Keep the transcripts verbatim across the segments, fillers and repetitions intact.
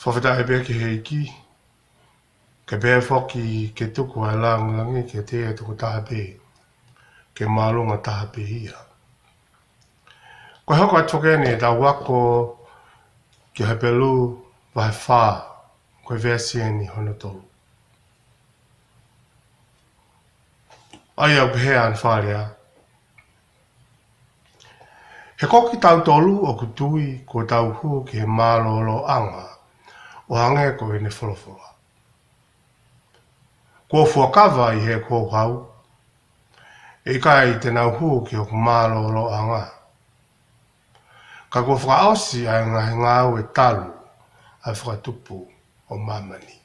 Fakafetaʻi pē ki he ʻEiki, kae pehē foki ke tuku ʻa e lāngilangi kiate ia tokotaha pē, ke māʻolunga taha pē ia. Ko e hoko atu foki eni ʻetau ako ki he Hepelū vahe fā, ko e veesi eni hono tolu. ʻA ia ʻoku pehē ʻa e fakalea: He ko kitautolu ʻoku tui kuo tau hū ki he mālōlōʻanga ʻo hangē ko ʻene folofola: Kuo u fuakava ʻi heʻeku houhau, ʻe ʻikai te nau hū ki hoku mālōlōʻanga. Ka kuo fakaʻosi ʻa e ngaahi ngāue talu ʻa e fakatupu ʻo māmani.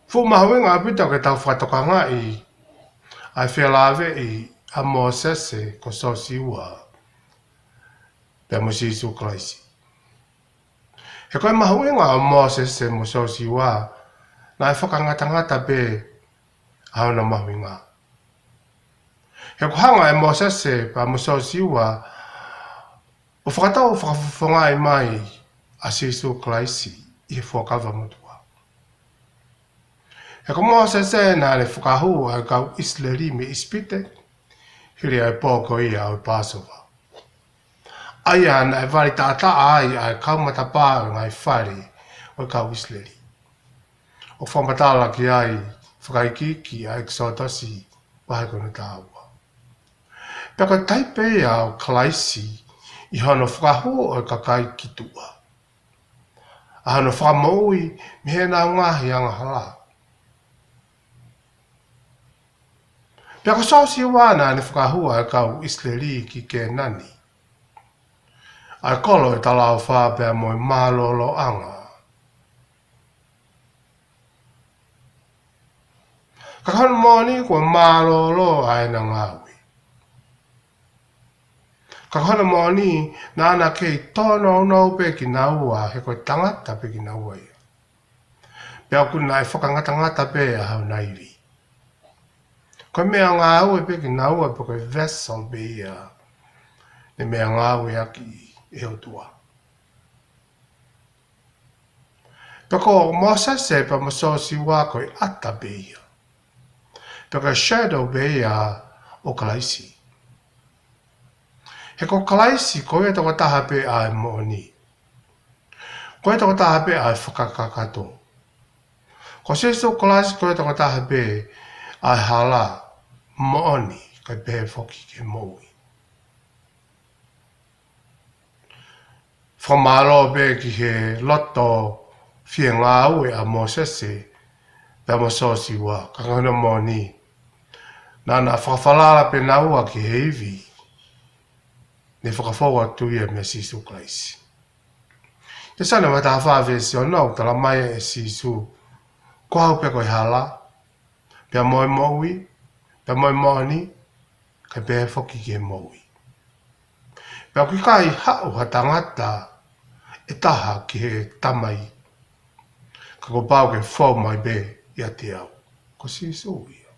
Fuʻu mahuʻinga ʻaupito ke tau fakatokangaʻi ʻa e felāveʻi ʻa Mōsese ko Siosiua pea mo Sīsū Kalaisi. He ko e mahuʻinga ʻo Mōsese mo Siosiua, naʻe fakangatangata pē ʻa hono mahuʻinga. He ʻoku hanga ʻe Mōsese pea mo Siosiua ʻo fakatau fakafofongaʻi mai ʻa Sīsū Kalaisi ʻi he Fuakava Motuʻa. He ko Mōsese naʻa ne fakahū ʻa e kau ʻIsileli mei ʻIsipite, hili ʻa e pō ko ia ʻo e Pāsova, ʻa ia naʻe vali taʻataʻa ai ʻa e kau matapā ʻo e ngaahi fale ʻo e kau ʻIsileli, ʻo fakamatala ki ai fakaikiiki ʻa ʻEkisoto vahe ko hono taha ua. Pea ko e taipe ia ʻo Kalaisi ʻi hono fakahū ʻo e kakai ki tuʻa, ʻa hono fakamoʻui mei heʻenau ngaahi angahala. Pea ko Siosiua naʻa ne fakahū ʻa e kau ʻIsileli ki Kēnani, ʻa e kolo ʻo e talaʻofa pea mo e mālōlōʻanga. Ka ko hono moʻoni kuo mālōlō ʻa ʻena ngāue. Ka ko hono moʻoni naʻa na kei tōnounou pē kinaua, he ko e tangata pē kinaua ia. Pea ʻoku nau fakangatangata pē ʻa hona ivi. Ko e meʻangāue pē kinaua, pe ko e vessel pē ia ne meʻangāueʻaki ʻe he ʻOtua. Pea ko Mōsese pea mo Siosiua ko e ʻata pē ia, pea ko e shadow pē ia ʻo Kalaisi. He ko Kalaisi ko ia tokotaha pē ʻa e moʻoni. Ko ia tokotaha pē ʻa e fakakakato. Ko Sīsū Kalaisi ko ia tokotaha pē ʻa e hala, moʻoni, kae pehē foki ki he moʻui. Fakamālō pē ki he loto fiengāue ʻa Mōsese pea mo Siosiua, ka ko hono moʻoni naʻa na fakafalala pē naua ki he ivi ne fakafou atu ia meia Sīsū Kalaisi. ʻI Sione vahe taha fā veesi ono, ʻoku talamai ʻe Sīsū: Ko au pē ko e hala, pea mo e moʻui, pea mo e moʻoni, kae pehē foki ki he moʻui. Pea ʻoku ʻikai haʻu ha tangata ʻe taha ki he Tamai, ka kuo pau ke fou mai pē ʻiate au. Ko Sīsū ia.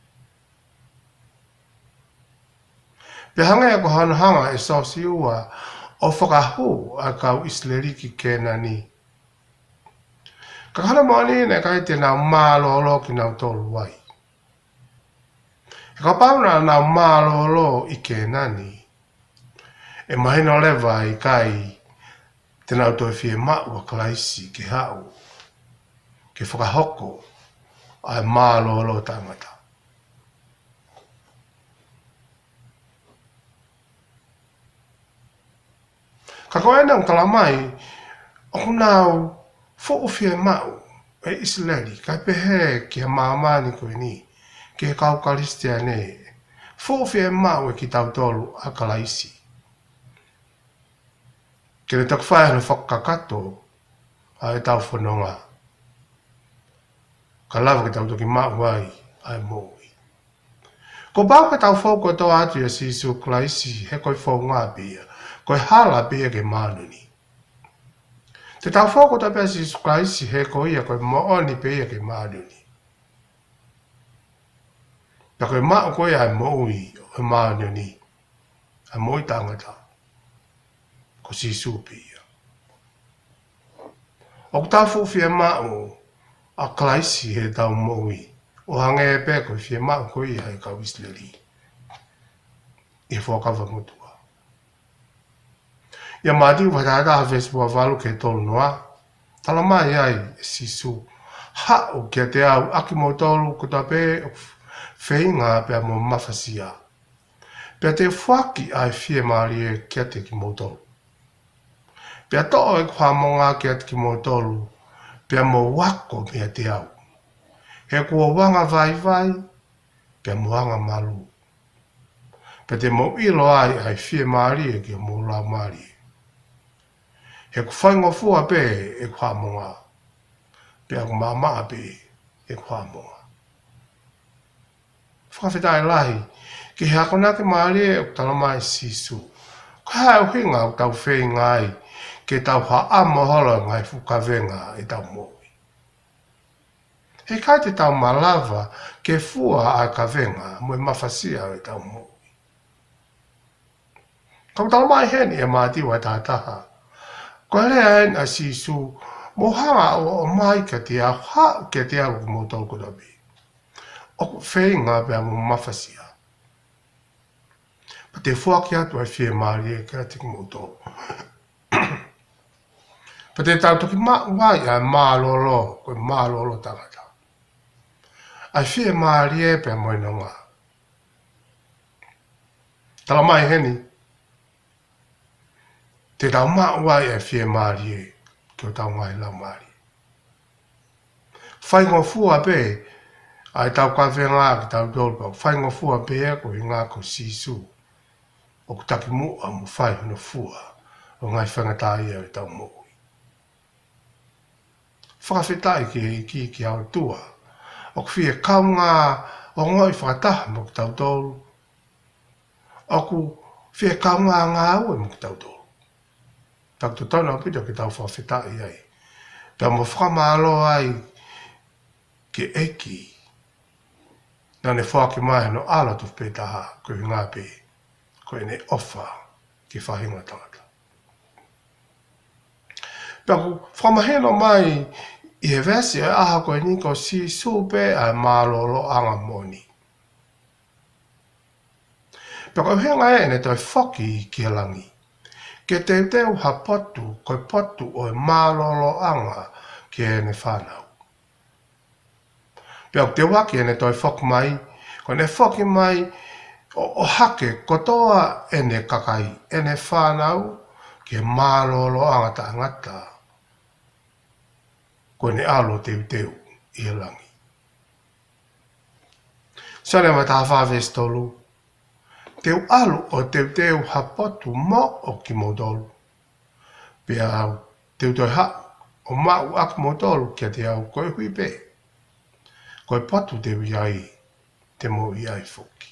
Pea hangē ko hono hanga ʻe Siosiua ʻo fakahū ʻa e kau ʻIsileli ki Kēnani, ka ko hono moʻoni naʻe ʻikai te nau mālōlō kinautolu ai. He kapau naʻa nau mālōlō ʻi Kēnani, ʻe mahino leva ʻe ʻikai te nau toe fiemaʻu ʻa Kalaisi ke haʻu ke fakahoko ʻa e mālōlō taʻengata. Ka ko ʻena ʻoku talamai, ʻoku nau fuʻu fiemaʻu ʻe ʻIsileli, kae pehē ki he māmani ko eni, ki he kau Kalisitiane, fuʻu fiemaʻu ʻe kitautolu ʻa Kalaisi, ke ne toki fai hono fakakakato ʻa ʻetau fononga, ka lava ke tau toki maʻu ai ʻa e moʻui. Kuo pau ke tau fou kotoa atu ʻia Sīsū Kalaisi, he ko e founga pē ia, ko e hala pē ia ki he māʻoniʻoni. Te tau fou kotoa pē ʻia Sīsū Kalaisi, he ko ia ko e moʻoni pē ia ki he māʻoniʻoni. Pea ko e maʻu ko ia ʻa e moʻui ʻo e māʻoniʻoni, ʻa e moʻui taʻengata, ko Sīsū pē ia. ʻOku tau fuʻu fiemaʻu ʻa Kalaisi heʻetau moʻui, ʻo hangē pē ko e fiemaʻu ko ia ʻa e kau ʻIsileli ʻi he Fuakava Motuʻa. ʻIa Mātiu vahe taha taha veesi ua valu ki he tolu noa, talamai ai ʻe Sīsū, Haʻu kiate au ʻa kimoutolu kotoa pē ʻoku feinga pea mo mafasia, pea te u foaki ʻa e fiemālie kiate kimoutolu. Pea toʻo ʻeku haʻamonga kiate kimoutolu, pea mou ako meiate au. He ʻoku ou anga vaivai, pea mo anga malū. Pea te mou ʻilo ai ʻa e fiemālie ki homou laumālie. He ʻoku faingofua pē ʻeku haʻamonga, pea ʻoku maʻamaʻa pē ʻeku haʻamonga. Fakafetaʻi lahi ki he akonaki mālie ʻoku talamai ʻe Sīsū. Ko e hā e ʻuhinga ʻoku tau feinga ai ke tau haʻamo holo e ngaahi fuʻu kavenga ʻetau moʻui? He ʻikai te tau malava ke fua ʻa e kavenga mo e mafasia ʻo ʻetau moʻui. Ka ʻoku talamai heni ʻe Mātiu vahe taha taha, ko e lea eni ʻa Sīsū, Mou hanga ʻo ʻomai kiate au, haʻu kiate au ʻa kimoutolu kotoa pē ʻoku feinga pea mo mafasia, pea te u foaki atu ʻa e fiemālie kiate kimoutolu. Pea te tau toki maʻu ai ʻa e mālōlō, ko e mālōlō taʻengata, ʻa e fiemālie pea mo e nonga. Talamai heni, te tau maʻu ai ʻa e fiemālie ki hotau ngaahi laumālie. Faingofua pē ʻa ʻetau kavenga kitautolu, pea faingofua pē ia ko e ʻuhinga ko Sīsū ʻoku takimuʻa mo fai hono fua ʻo e ngaahi faingataʻaʻia ʻo ʻetau moʻui. Fakafetaʻi ki he ʻEiki, ki he ʻOtua, ʻoku fie kaungā ongoʻi fakataha mo kitautolu, ʻoku fie kaungā ngāue mo kitautolu. Pea ʻoku totonu ʻaupito ke tau fakafetaʻi ai, pea mo fakamālō ai ki he ʻEiki, naʻa ne foaki mai hono ʻAlo tofu pē taha, ko e ʻuhinga pē ko ʻene ʻofa ki he faʻahinga ʻo e tangata. Pea ʻoku fakamahino mai ʻi he veesi ʻo e ʻaho ko eni, ko Sīsū pē ʻa e mālōlōʻanga moʻoni. Pea ko e ʻuhinga ia ʻene toe foki ki he langi, ke teuteu ha potu, ko e potu ʻo e mālōlōʻanga ki heʻene fānau. Pea ʻoku teuaki ʻene toe foki mai, ko ʻene foki mai ʻo, ʻohake kotoa ʻene kakai, ʻene fānau, ki he mālōlōʻanga taʻengata ko ʻene ʻalu ʻo teuteu ʻi he langi. Sione vahe taha fā veesi tolu, Te u ʻalu ʻo teuteu ha potu moʻo kimoutolu, pea te u toe haʻu ʻo maʻu ʻa kimoutolu kiate au, koeʻuhi pē ko e potu te u ʻi ai, te mou ʻi ai foki.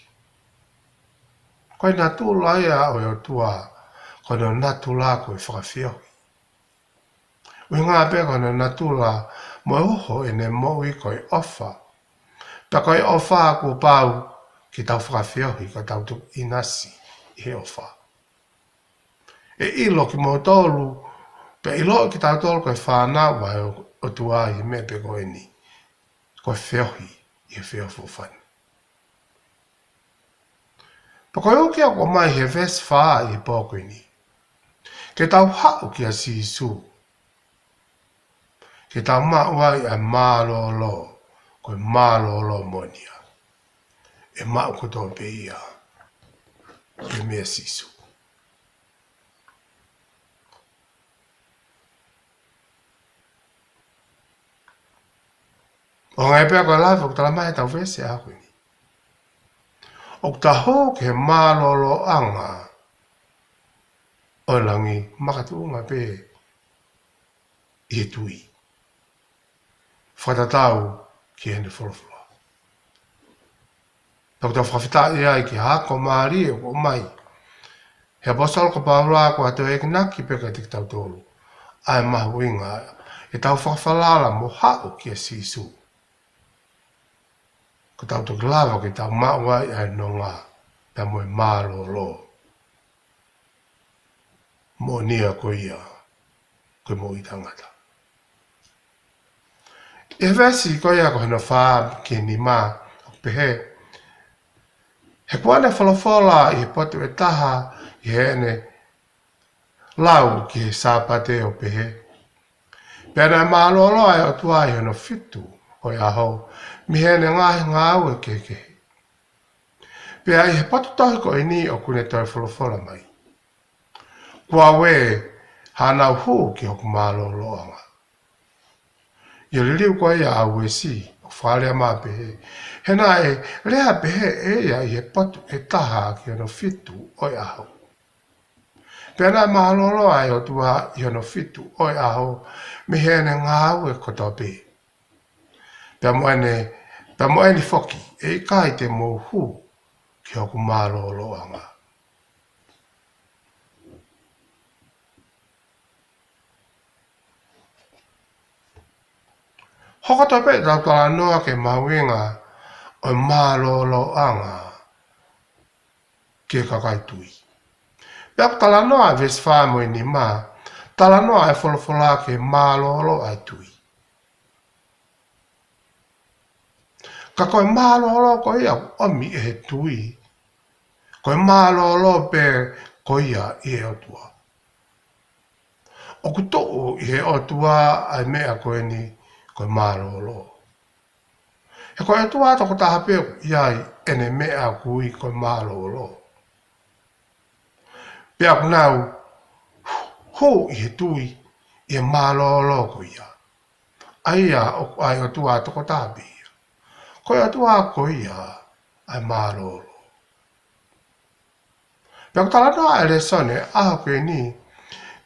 Ko e natula ia ʻo e ʻOtua, ko hono natula ko e fakafeohi. ʻUhinga pē ko hono natula mo e uho ʻene moʻui ko e ʻofa. Pea ko e ʻofa kuo pau ke tau fakafeohi, ka tau toki ʻinasi ʻi he ʻofa. ʻE ʻilo kimoutolu, pea ʻiloʻi kitautolu ko e fānau ʻa e ʻOtua ʻi he meʻa pē ko eni, ko e feohi ʻi he feʻofoʻofani. Pea ko e uki ʻoku ʻomai he veesi fā ʻi he pō ko eni, ke tau haʻu kia Sīsū, ke tau maʻu ai ʻa e mālōlō, ko e mālōlō moʻoni ia. ʻE maʻu kotoa pē ia ʻi he meia Sīsū. ʻO hangē pē ko e lave ʻoku talamai ʻe heʻetau veesi ʻaho ko eni, ʻoku tau hū ki he mālōlōʻanga ʻo e langi makatuʻunga pē ʻi he tui, fakatatau ki heʻene folofola. Pea ʻoku tau fakafetaʻi ai ki he ako mālie ʻoku ʻomai ʻe he ʻaposetolo ko Paula, ko e toe enginaki pē kiate kitautolu ʻa e mahuʻinga ʻetau fakafalala mo haʻu kia Sīsū, ko ʻetau toki lava ke tau maʻu ai ʻa e nonga pea mo e mālōlō moʻoni ia ko ia, ko e moʻui taʻengata. ʻI he veesi ko ia ko hono fā ki he nima, ʻoku pehē: He kuo ne folofola ʻi he potu ʻe taha ʻi heʻene lau ki he Sāpate ʻo pehē: Pea naʻe mālōlō ʻa e ʻOtua ʻi hono fitu ʻo e ʻaho mei heʻene ngaahi ngāue kehekehe. Pea ʻi he potu tohi ko eni ʻoku ne toe folofola mai: Kuo ue haʻanau hū ki hoku mālōlōʻanga. ʻI he liliu ko ia ʻa Uesi, ʻoku fakalea mai pehē: He naʻe lea pehē ʻe ia ʻi he potu ʻe taha ki hono fitu ʻo e ʻaho. Pea naʻe mālōlō ʻa e ʻOtua ʻi hono fitu ʻo e ʻaho mei heʻene ngāue kotoa pē. Pea mo ʻeni, pea mo ʻeni foki, ʻe ʻikai te mou hū ki hoku mālōlōʻanga. Hoko atu pē ʻetau talanoa ki he mahuʻinga ʻo e mālōlōʻanga ki he kakai tui. Pea ʻoku talanoa ʻa e veesi fā mo e nima, talanoa ʻa e folofola ki he mālōlō ʻa e tui. Ka ko e mālōlō ko ia ʻoku ʻomi ʻe he tui, ko e mālōlō pē ko ia ʻi he ʻOtua. ʻOku tuʻu ʻi he ʻOtua ʻa e meʻa ko eni ko e mālōlō. He ko e ʻOtua tokotaha pē ʻoku ʻi ai ʻene meʻa ʻoku ui ko e mālōlō. Pea ʻoku nau hū ʻi he tui ʻi he mālōlō ko ia. ʻA ia ʻoku ʻa e ʻOtua tokotaha pē ia. Ko e ʻOtua ko ia ʻa e mālōlō. Pea ʻoku talanoa ʻa e lēsoni ʻaho ko eni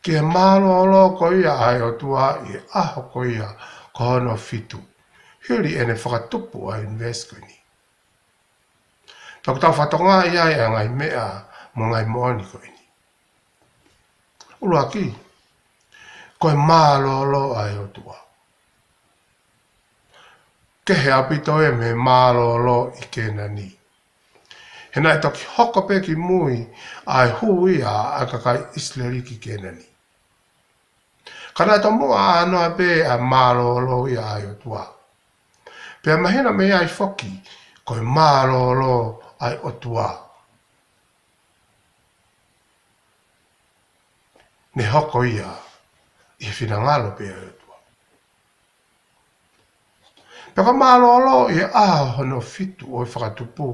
ki he mālōlō ko ia ʻa e ʻOtua ʻi he ʻaho ko ia ko hono fitu hili ʻene fakatupu ʻa e ʻunivēsi ko eni. Pea ʻoku tau fakatokangaʻi ai ʻa e ngaahi meʻa mo e ngaahi moʻoni ko eni. ʻUluaki, ko e mālōlō ʻa e ʻOtua. Kehe ʻaupito ia mei he mālōlō ʻi Kēnani. He naʻe toki hoko pē ki mui ʻa e hū ia ʻa e kakai ʻIsileli ki Kēnani. Ka naʻe tomuʻa ʻānoa pē ʻa e mālōlō ia ʻa e ʻOtua. Pea mahino mei ai foki, ko e mālōlō ʻa e ʻOtua. Ne hoko ia ʻi he finangalo pē ʻa e ʻOtua. Pea ko e mālōlō ʻi he ʻaho hono fitu ʻo e fakatupu,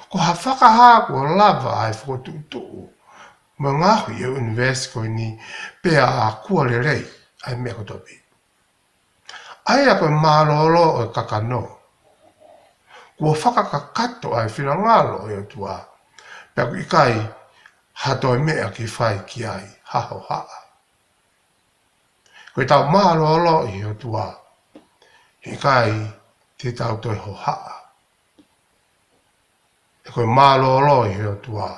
ko ha fakahā kuo lava ʻa e fokotuʻutuʻu mo e ngaohi ʻo e ʻunivēsi ko eni, pea kuo lelei ʻa e meʻa kotoa pē. ʻA ia ko e mālōlō ʻo e kakano. Kuo fakakakato ʻa e finangalo ʻo e ʻOtua. Pea ʻoku ʻikai ha toe meʻa ke fai ki ai ha hohaʻa. Ko ʻetau mālōlō ʻi he ʻOtua, he ʻikai te tau toe hohaʻa. He ko e mālōlō ʻi he ʻOtua,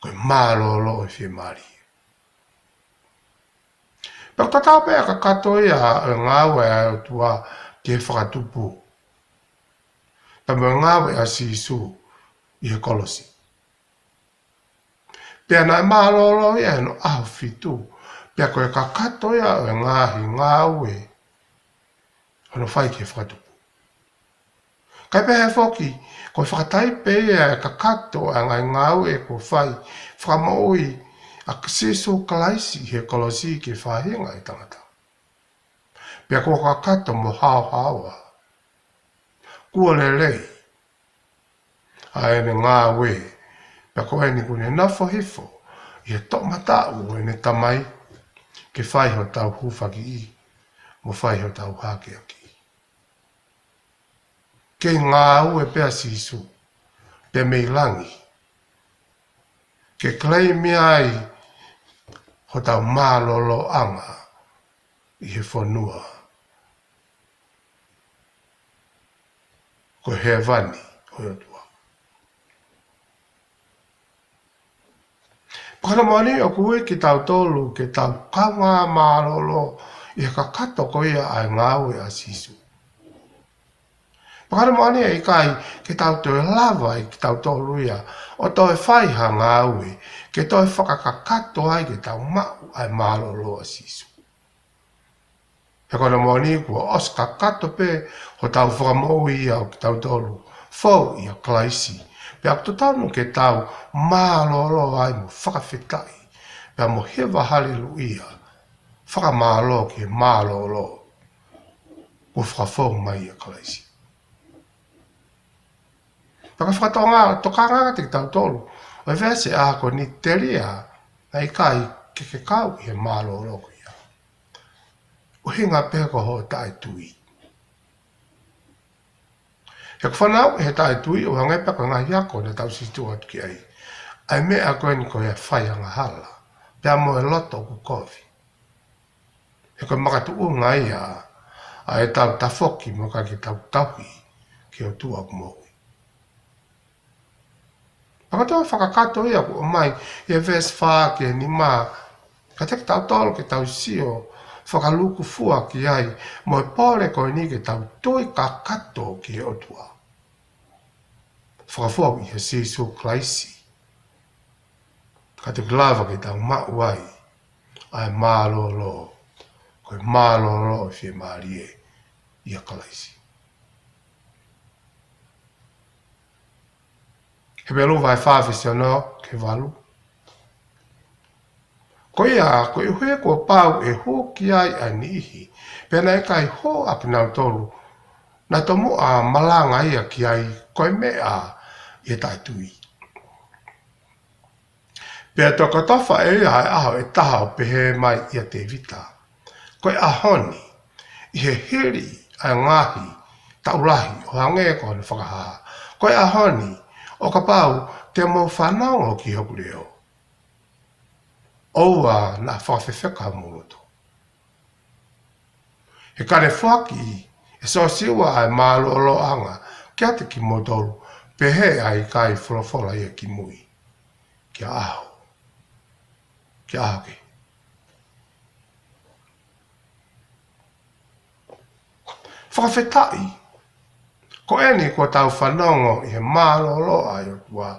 ko e mālōlō ʻo e fiemālie. Pea ʻoku tatau pē ʻa e kakato ia ʻo e ngāue ʻa e ʻOtua ki he fakatupu. Pea mo e ngāue ʻa Sīsū ʻi he kolosi. Pea naʻe mālōlō ia ʻi hono ʻaho fitu. Pea ko e kakato ia ʻo e ngaahi ngāue hono fai ki he fakatupu. Kae pehē foki, ko e fakataipe ia ʻa e kakato ʻa e ngaahi ngāue kuo fai fakamoʻui ʻa Sīsū Kalaisi ʻi he kolosi ki he faʻahinga ʻo e tangata. Pea kuo kakato mo haohaoa. Kuo lelei ʻa ʻene ngāue, pea ko eni kuo ne nofo hifo ʻi he toʻomataʻu ʻo ʻene Tamai, ke fai hotau hūfakiʻi, mo fai hotau hākeakiʻi. Kei ngāue pē ʻa Sīsū, pea mei langi, ke claim ai hotau mālōlōʻanga ʻi he fonua ko hēvani ʻo e ʻOtua. Pea ko hono moʻoni ʻoku ui kitautolu ke tau kaungā mālōlō ʻi he kakato ko ia ʻa e ngāue ʻa Sīsū. Fakahā moʻoni ʻe ʻikai ke tau toe lava ʻe kitautolu ia ʻo toe fai ha ngāue ke toe fakakakato ai ke tau maʻu ʻa e mālōlō ʻa Sīsū. He ko hono moʻoni kuo ʻosi kakato pē hotau fakamoʻui ʻo kitautolu fou ʻia Kalaisi. Pea ʻoku totonu ke tau mālōlō ai mo fakafetaʻi, pea mo hiva haleluʻia, fakamālō ki he mālōlō kuo fakafou mai ʻia Kalaisi. Pea ka fakatokangaʻi, tokangaʻi ʻe kitautolu ʻa e veesi ʻa ko eni, telia naʻe ʻikai ke ke kau ʻi he mālōlō ko ia. ʻUhinga pē ko hoʻo taʻetui. He ʻoku fanauʻi ʻe he taʻetui, ʻo hangē pē ko e ngaahi ako naʻa tau sio atu ki ai, ʻa e meʻa ko eni ko e fai angahala pea mo e loto ʻoku kovi. He ko e makatuʻunga ia ʻa ʻetau tafoki mo e ʻikai ke tau tauhi ki he ʻOtua ʻoku moʻui. Pea ko e toe fakakakato ia ʻoku ʻomai ʻi he veesi fā ki he nima, kiate kitautolu ke tau sio fakalūkufua ki ai, mo e pole ko eni ke tau tui kakato ki he ʻOtua fakafou ʻia Sīsū Kalaisi, ka te ke lava ke tau maʻu ai ʻa e mālōlō, ko e mālōlō ʻo e fiemālie ʻia Kalaisi. Hepelū vahe fā veesi ono ki he valu. Ko ia, koeʻuhi kuo pau ʻe hū ki ai ʻa e niʻihi, pea naʻe ʻikai hū ʻa kinautolu naʻe tomuʻa malanga ia ki ai, ko e meʻa ʻi he taʻetui. Pea tokotaha ʻe ia ʻa e ʻaho ʻe taha ʻo pehē mai ʻia Tēvita, ko e ʻaho ni, ʻi he hili ʻa e ngaahi taʻu lahi ʻo hangē ko hono fakahā, ko e ʻaho ni, ʻo kapau te mou fanongo ki hoku leʻo, ʻoua naʻa fakafefeka homou loto. He ka ne foaki ʻe Siosiua ʻa e mālōlōʻanga kiate kimoutolu, pehē ʻa e ʻikai folofola ia kimui, ki he ʻaho, ki he ʻaho kehe. Fakafetaʻi, ko eni kuo tau fanongo ʻi he mālōlō ʻa e ʻOtua,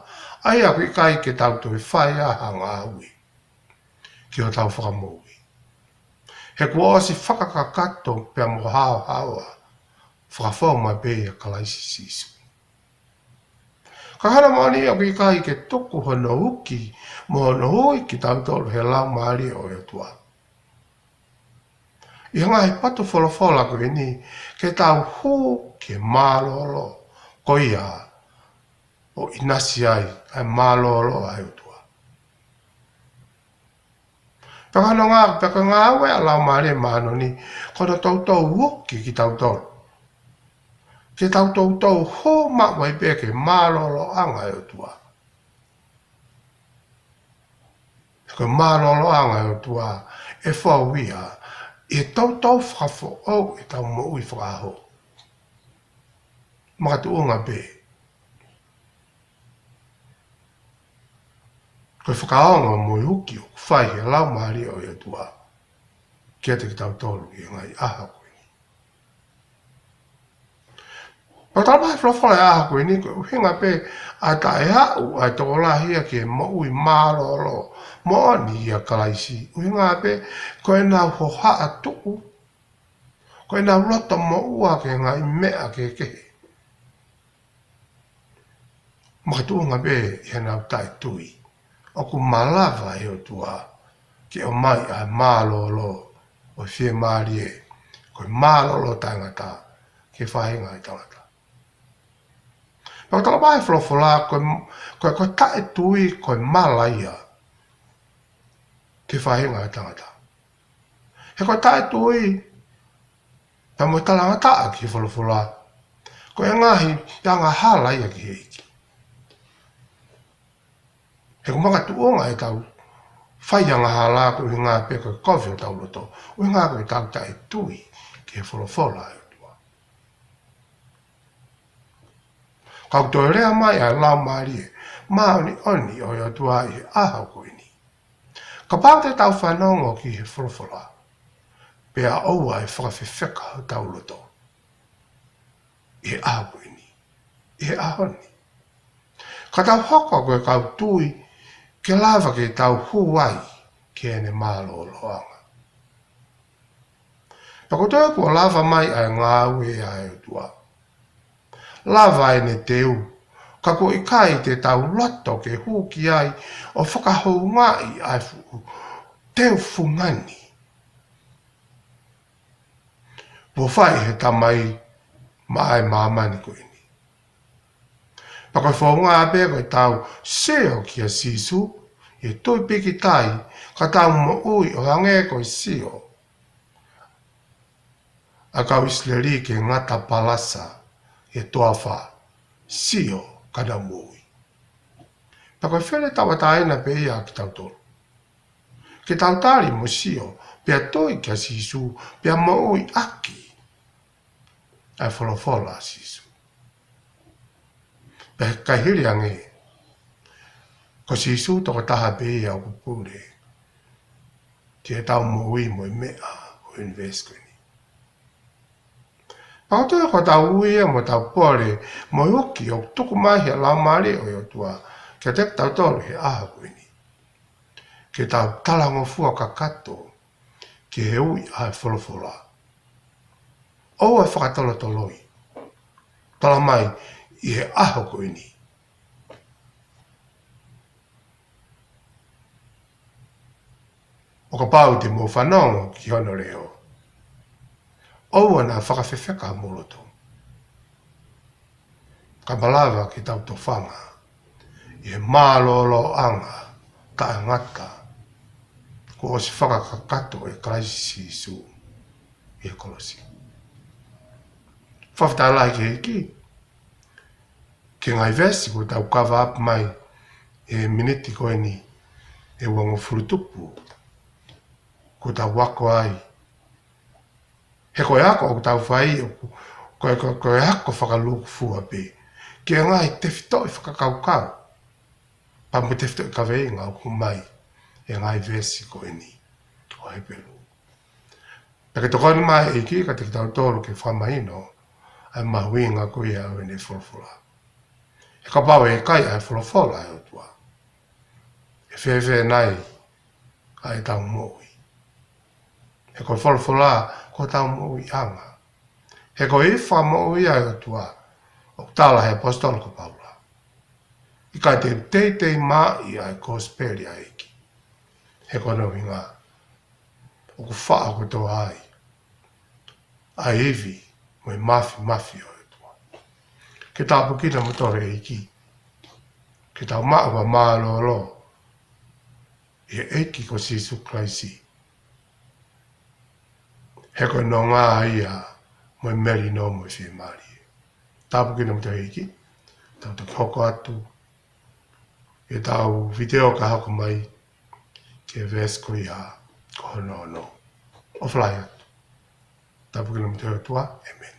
ʻa ia ʻoku ʻikai ke tau toe fai ai ha ngāue ki hotau fakamoʻui. He kuo ʻosi fakakakato pea mo haohaoa fakafou mai pē ʻia Kalaisi Sīsū. Ka ko hono moʻoni ʻoku ʻikai ke tuku hono uki mo hono ui kitautolu ʻe he Laumālie ʻo e ʻOtua ʻi he ngaahi potu folofola ko eni, ke tau hū ki he mālōlō ko ia ʻoku ʻinasi ai ʻa e mālōlō ʻa e ʻOtua. Pea ko hono ngā-, pea ko e ngāue ʻa e Laumālie Māʻoniʻoni, ko hono toutou uki kitautolu ke tau toutou hū maʻu ai pē ki he mālōlōʻanga ʻo e ʻOtua. Ko e mālōlōʻanga ʻo e ʻOtua ʻe fou ia ʻi he toutou fakafoʻou ʻetau moʻui fakaʻaho. Makatuʻunga pē ko e fakaongo mo e uki ʻoku fai ʻe he Laumālie ʻo e ʻOtua kiate kitautolu ʻi he ngaahi ʻaho ko eni. Pea tala mai ʻe he folofola ʻi he ʻaho ko eni, ko e ʻuhinga pē ʻa e taʻeaʻu ʻa e tokolahi ia ki he moʻui mālōlō moʻoni ʻia Kalaisi, ʻuhinga pē ko ʻenau hohaʻa tuʻu, ko ʻenau loto moʻua ki he ngaahi meʻa kehekehe. Makatuʻunga pē ʻi heʻenau taʻetui ʻoku malava ʻe he ʻOtua ke ʻomai ʻa e mālōlō ʻo e fiemālie, ko e mālōlō taʻengata ki he faʻahinga ʻo e tangata. Pea ʻoku tala mai ʻe he folofola ko e, ko e, ko e taʻetui ko e mala ia ki he faʻahinga ʻo e tangata. He ko e taʻetui pea mo e talangataʻa ki he folofola, ko e ngaahi angahala ia ki he ʻEiki. He ʻoku makatuʻunga ʻetau fai angahala ko e ʻuhinga pē ko e kovi hotau loto, ʻuhinga ko ʻetau taʻetui ki he folofola ʻa e ʻOtua. Ka ʻoku toe lea mai ʻa e Laumālie Māʻoniʻoni ʻo e ʻOtua ʻi he ʻaho ko eni, kapau te tau fanongo ki he folofola, pea ʻoua ʻe fakafefeka hotau loto, ʻi he ʻaho ko eni, ʻi he ʻaho ni. Ka tau hoko ko e kau tui ke lava ke tau hū ai ki heʻene mālōlōʻanga. Pea ko e toe kuo lava mai ʻa e ngāue ʻa e ʻOtua. Lava ʻene teu, ka kuo ʻikai te tau loto ke hū ki ai ʻo fakahoungaʻi ʻa e fuʻu teu fungani kuo fai ʻe he Tamai maʻa e māmani ko eni. Pea ko e founga pē ko ʻetau sio kia Sīsū, ʻi he tui pīkitai, ka tau moʻui ʻo hangē ko e sio ʻa e kau ʻIsileli ki he ngata palasa ʻi he toafa, sio ka nau moʻui. Pea ko e fele tauʻatāina pē ia kitautolu. Ke tau tali mo sio, pea tui kia Sīsū, pea moʻui ʻaki ʻa e folofola ʻa Sīsū. Pea ʻikai hili ange, ko Sīsū tokotaha pē ia ʻoku pule ki heʻetau moʻui mo e meʻa ʻo e ʻunivēsi ko eni. Pea ko e toe ko ʻetau ui ia mo ʻetau pole mo e uki ʻoku tuku mai ʻe he Laumālie ʻo e ʻOtua kiate kitautolu he ʻaho ko eni. Ke tau talangofua kakato ki he ui ʻa e folofola. ʻOua ʻe fakatolotoloi. Tala mai ʻi he ʻaho ko eni. ʻO kapau te mou fanongo ki hono leʻo, ʻoua naʻa fakafefeka homou loto. Ka malava ke tau tofanga ʻi he mālōlōʻanga taʻengata kuo ʻosi fakakakato ʻe Kalaisi Sīsū ʻi he kolosi. Fakafetaʻi lahi ki he ʻEiki, ki he ngaahi veesi kuo tau cover up mai he miniti ko eni ʻe uangofulu tupu, kuo tau ako ai. He ko e ako ʻoku tau fai ʻoku, ko e, ko e, ko e ako fakalūkufua pē ki he ngaahi tefitoʻi fakakaukau pea mo e tefitoʻi kaveinga ʻoku ʻomai ʻe he ngaahi veesi ko eni ʻo Hepelū. Pea ke tokoni mai ʻEiki kiate kitautolu ke fakamahino ʻa e mahuʻinga ko ia ʻo ʻene folofola. He kapau ʻe ʻikai ʻa e folofola ʻa e ʻOtua, ʻe fēfē nai ʻa ʻetau moʻui? He ko e folofola ko hotau moʻuiʻanga. He ko e fakamoʻui ʻa e ʻOtua, ʻoku tala ʻe he ʻaposetolo ko Paula, ʻikai te u teitei maʻi ʻa e kosipeli ʻa e ʻEiki. He ko hono ʻuhinga, ʻoku faʻa kotoa ai ʻa e ivi mo e māfimafi ʻo e ʻOtua. Ke tāpuekina kimoutolu ʻe he ʻEiki, ke tau maʻu ʻa e mālōlō ʻi he ʻEiki ko Sīsū Kalaisi. He ko e nonga ia mo e melino mo e fiemālie. Tāpuekina kimoutolu ʻe he ʻEiki. Tau toki hoko atu ki heʻetau vitiō ka hoko mai ki he veesi ko ia ko hono ono. ʻOfa lahi atu. Tāpuekina kimoutolu ʻe he ʻOtua. ʻĒmeni.